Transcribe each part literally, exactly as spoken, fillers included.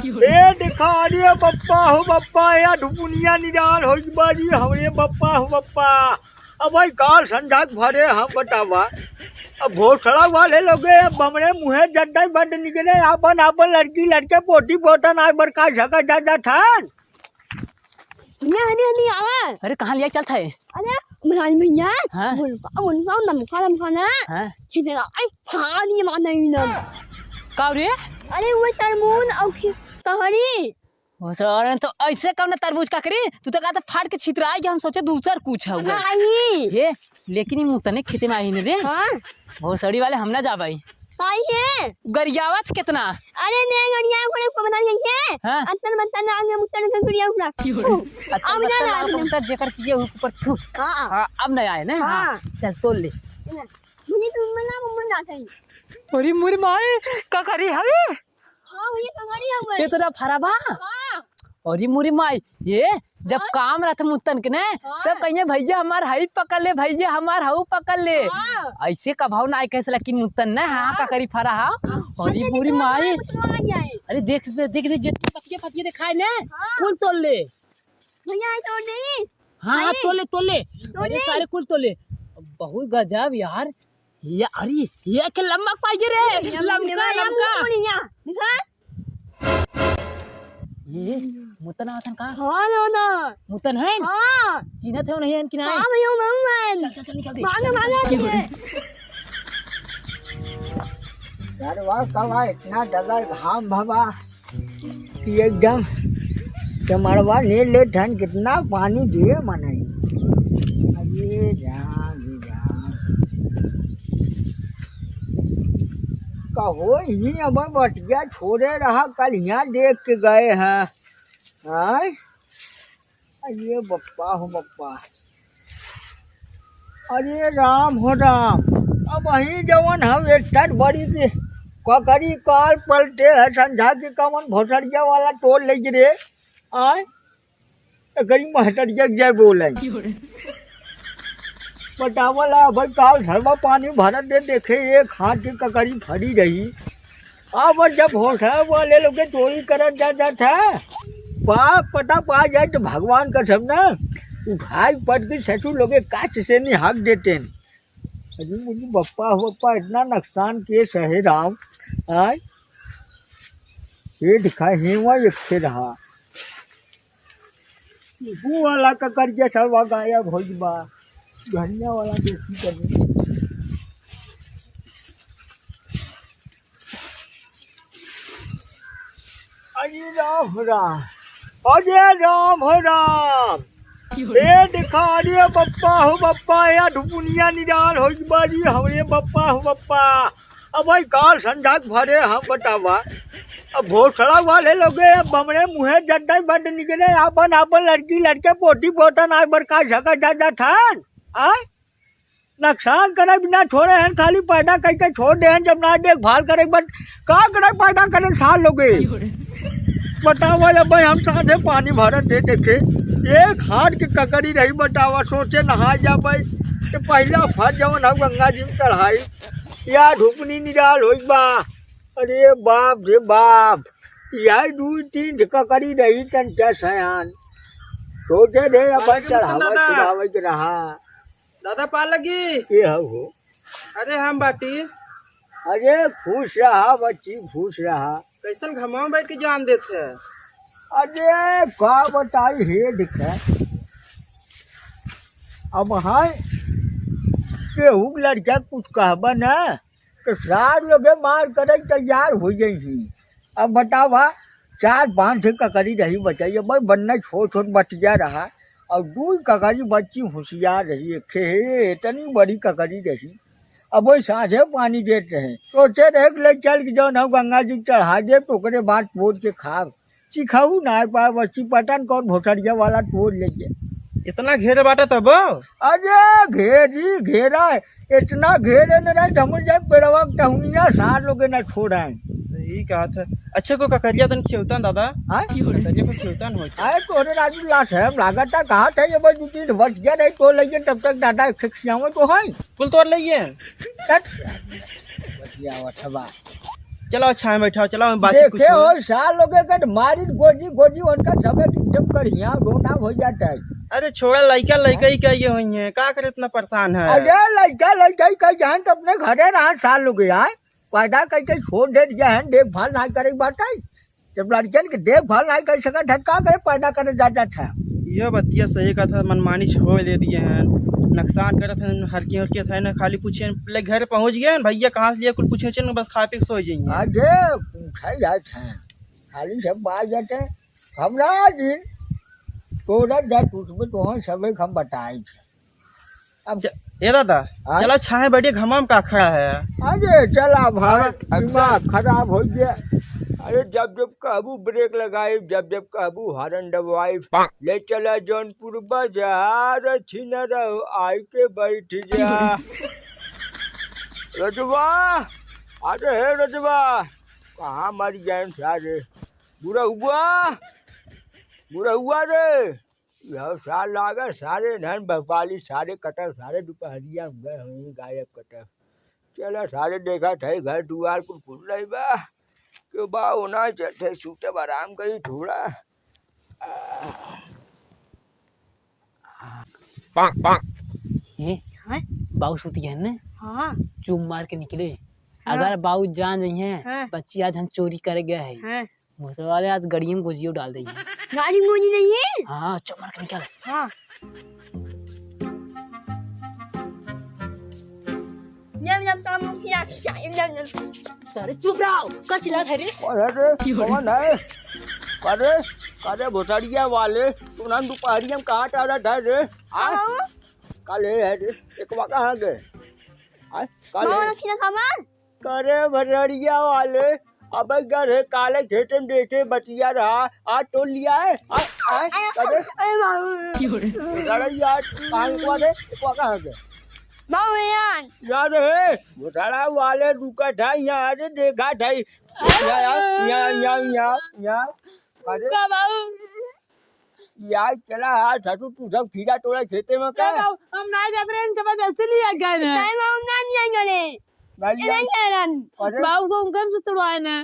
ए देखा, अरे बप्पा हो बप्पा, या ढुपुनिया निराल हो बारी, हमरे बप्पा हो बप्पा। अब भाई काल संझा के भरे हम बतावा। अब भोसड़ा वाले लोगे, अब हमरे मुँहे जड्डा बंद निकले, आपन आपन लड़की लड़के पोती पोता नाय बरका सका जा जा थान। भैया, हनी, हनी, आवा। अरे, कहाँ लिया चलत है? अरे, बनाई भैया, हाँ? मुनका, मुनका, नमका, नमका ना। हाँ? छिलरा, आई, फानी माने ही ना। का रे? अरे, वो तरमून और खि-, कहरी। ओ सर, तो ऐसे कौन तरबूज का करी? तू तो कहता फाट के छितराई कि हम सोचे दूसर कुछ है वो। नहीं। ये, लेकिन ये मुतने खेते में आई न रे। हाँ? भोसड़ी वाले हम ना जाबाई। आई है। गरियावत कितना? अरे ने गरिया घोड़े को बता गई है। हाँ। अंतर मंतर ना आगे मुत्तर कर गरिया उठा। अत्तर अब ना बत्तर ना लागल आगे। कबूतर जेकर किए ऊपर थू। हाँ। हाँ, अब नहीं आए ना? हाँ। हाँ। चल तोल ले। मुझे तुम ना, मुझे ना कहीं। अरे मोरी माई, का करी हवे? हाँ, भैया, कबाड़ी हवे। इतना फरा बा? हाँ। अरे मोरी माई, ये जब हाँ? काम रहत मुत्तन के ने, हाँ। तब कहिए, "भैया हमार हई पकड़ ले, भैया हमार हऊ पकड़ ले।" हाँ। ऐसे कभाव ना कहे से, लेकिन मुत्तन ने, हाँ, हाँ। का करी फरा हा? हाँ। अरे मोरी माई। अरे देख, देख, देख, देख, जितने पतिये, पतिये दिखाए ने, हाँ। कुल तोड़ ले। भैया, ये तोड़ दे। हाँ, हाँ, अरे। तोड़ ले, तोड़ ले। तोड़ अरे ले। सारे कुल तोड़ ले। बहुत गजब यार। या, अरे, ये के लम्बा पाइजे रे, लम्बा, लम्बा, लम्बा। लम्बा, बढ़िया। दिखा। ये, मुतन आवतन का? हाँ, दादा। मुतन है? हाँ। चिन्हत है नहीं है कि नहीं? हाँ, भैया, मैं हूँ मैं। चल, चल, चल, निकल दे। भागो, भागो, निकल। यार, वाह, कब आ, इतना ज्यादा घाम भवा। कि एकदम चमड़वा ने ले ठन कितना पानी दिए मनई। अरे राम रे राम। कहो ही अब बटिया छोड़े रहा, कल यहाँ देख के गए हैं। आय? अरे बप्पा हो बप्पा। अरे राम हो राम, अबहीं जवन हम एक ठन बड़ी के ककरी काल पलटे है, संझा के कवन भोसड़िया वाला तोड़ लेइ रे। आय, एकरी महटरिया के जय बोले। बतावला भाई, काल सरवा पानी भरत दे, देखे एक हाथ के ककरी फरी रही। अब जब भोसड़ा वाले लोग के चोरी करत जा, जात है, पा-, पता पा जाए तो भगवान कसम ना, उठाई पटकी ससुर लोग के काच से निहाक देते हैं। अरे मुझे बप्पा हो बप्पा, इतना नुकसान किए सहे राम। आय, ये दिखा, हेवा एक से रहा। वो वाला ककरिया सरवा गायब होई बा। घनिया वाला देखी तनी। अरे राम राम, अरे राम हो राम। ए देखा, अरे बप्पा हो बप्पा, या ढुपुनिया निराल होई बारी, हमरे बप्पा हो बप्पा। अब भाई काल संझा के भरे हम बतावा। अब भोसड़ा वाले लोगे, अब हमरे मुँहे जड्डा बंद निकले, आपन आपन लड़की लड़के पोती पोता नाय बरका सका जा, जा थान। आय? नुकसान करे बिना छोड़े हैं, खाली पैदा कइके छोड़ दे हैं, जब ना देखभाल करे, but का करे पैदा करे सार लोगे। बतावा, जब भाई हम साथे पानी भरत दे देखे, एक हाथ के ककरी रही, बतावा, सोचे नहा जा भाई, तो पहला फट जवन हम गंगा जी में चढ़ाई, या ढुपनी निराल होई बा। अरे बाप रे बाप, यही दू तीन ककरी रही तन क्या सयान। सोचे रे, अब पानी के चढ़ावा मत ना। चढ़ावे के रहा। दादा पार लगी। के हऊ हो? अरे हम बाटी। अरे खुश रहा बच्ची, खुश रहा। कैसन घमवा में बैठ के जान देत है? अरे का बताई हे, देखे अब है केहू के लड़का कुछ कहबा ना, तो सार लोगे मार करे तैयार हो जाई। अब बतावा, चार पाँच ठे ककरी रही बचाई, अब बन्ने छोट छोट बटिया रहा, और दू ककरी बच्ची होशियार रही, एक ठे हे, इतनी बड़ी ककरी रही। अब वही साँझे पानी देत रहे, सोचे रहे कि ले चल के जौन हम गंगा जी चढ़ा दे, तो ओकरे बाद पोर के खाब। चिखऊ ना पाए, बच्ची पता न कौन भोसड़िया वाला तोड़ ले गया। इतना घेरे बाटे तब? अरे घेरी घेरा, इतना घेरे न रहे, हम जाए पेड़वा के टहनिया सार लोगे ना छोड़ाए। सही कहा था। अच्छे को ककरिया तन खियौता न दादा। हाँ? ककरिया को खियौता न होता। अरे तोरे राजू लाश है, हम लागत है, कहा था ये भाई दू तीन बच गया नहीं तो लइए, तब तक दादा एक से खियावे तो है। कुल तोड़ लइए। तब बच गया हुआ था बा। चलो, अच्छा है, बैठा, चलो, हम बातचीत देखे कुछ हो, सार लोग के मारी गोजी, गोजी उनका सबे एकदम करिया रोना हो जाता है। अरे, छोड़ा, लइका, लइका ही का ये हुई है, का करे इतना परेशान है? अरे, लइका, लइका ही का जान तो अपने घरे रहा, सार लोग यार, पैदा करके छोड़ दे दिया है, देखभाल ना करे बात है। जब लड़कियन के देखभाल ना कर सकत है, का करे पैदा करे जा जात है? यह बतिया सही कहा था, मनमानी छोड़ दे दिए हैं, नुकसान करत हैं, हरकी हरकी है ना, खाली पूछे ले घर पहुँच गए हैं, भैया कहाँ से लिए, कुल पूछे ना, बस खा पी के सो जाइए। अरे, पूछे जात हैं, खाली सब बात जाते हैं, हमरा दिन तोरा जा टूटबे तो हम सबे हम बताए थे। अब च-, ए दादा, हाँ? चला छाहे बैठे, घामा में का खड़ा है? अरे चला भाई, अब अक्सर दिमाग खराब हो गया। अरे जब जब कहबू ब्रेक लगाई, जब जब कहबू हॉर्न दबाई, ले चला जौनपुर बाजार, छिनरा आई के बैठ जा। रजवा, अरे हे रजवा, कहाँ मर गए सारे? बुढ़उआ, बुढ़उआ रे, यह सार लागे, सारे धन भोपाली, सारे कटल, सारे दुपहरिया में गए हुई, गायब कटल। चला, सारे देखा थे, घर दुआर कुल खुल रही बा, क्यों बा, ओना चलते, सूते बा, आराम करी थोड़ा। ए, हाँ? बाऊ सूती है ने? हाँ। चुप मार के निकले। हाँ। अगर बाऊ जान जाइए, हाँ। बच्ची आज हम चोरी करे गए हैं। हाँ। भोसड़वाले आज गड़िया में गोजियो डाल देइए। गाड़ी में गोजी नहीं है? हाँ, चुप मार के निकल। हाँ। जब जब काम किया, जब जब सारे चुप रहो, का चिल्लात है रे? कौन है रे? कौन है? अरे, अरे भोसड़िया वाले, तू ना दुपहरिया में कहाँ टहरत है रे? हाँ? हाँ। काले है रे, एक बार कहाँ गए? हाँ? काले? बाबा रखी ना सामान। करे भोसड़िया वाले, अब घर है, काले खेते में देखे बतिया रहा, आज तोड़ लिया है। आ, आ, करे? अरे बाबू। भोसड़िया, कहाँ को दे? को कहाँ गए? बाबू यार। यार है, भोसड़ा वाले रुका था, यहाँ रे देखा था। यहाँ, यहाँ, यहाँ, यहाँ, यहाँ, यहाँ। अरे? का बाबू? यार चला यार, ससुर तू सब खीरा तोड़ा खेते में का? बाबू, हम ना जात रहे, हम जबरदस्ती लिया गए ना। नहीं बाबू, हम ना लिया गए। नहीं ए, लिया? नहीं गए ना। अरे? बाबू को हम कम से तोड़वाए ना।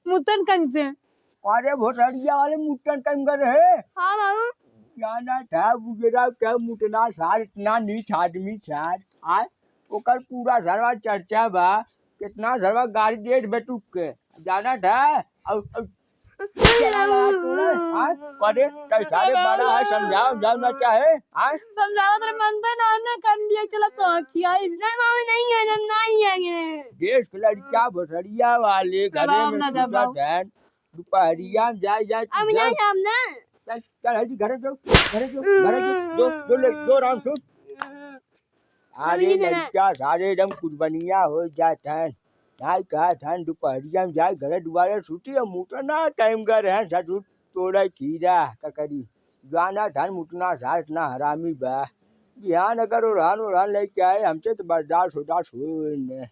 मुतन कम से। अरे भोसड़िया वाले मुतन कम कर है। हाँ बाबू। जाना था बुजरा क्या मुतना सार, इतना नीच आदमी सार। आ, ओकर पूरा सरवा चर्चा बा, कितना सरवा गाड़ी डेढ़ बेटुक के। जाना था, अब, अब चला रहा तू रे, हाँ? करे, तै सारे बड़ा है, समझाओ, समझाओ ना चाहे, हाँ? समझावत रे, मनते ना, ना, कर लिया, चला तो खियाई। नहीं, मामी, नहीं है, हम नहीं आएंगे। देश के लड़किया भोसड़िया वाले घरे में ना सुता जाओ। दुपहरिया में जाए, जाए, हम जाए। नहीं, हम ना। चल, चल, हल्दी घरे जो, घरे जो, घरे जो, जो, जो ले, जो आराम से। अरे नहीं देना। लड़का सारे एकदम कुर्बनिया हो जात हैं। नाई कहत हैं, दुपहरिया में जाए घरे दुआरे सूती, अब मुतना टाइम कर हैं, ससुर तोड़े खीरा ककरी। जाना था, मुतना सार इतना हरामी बा। बिहान अगर ओढ़ान ओढ़ान लेके आए, हमसे तो बर्दाश्त उर्दाश्त होए न।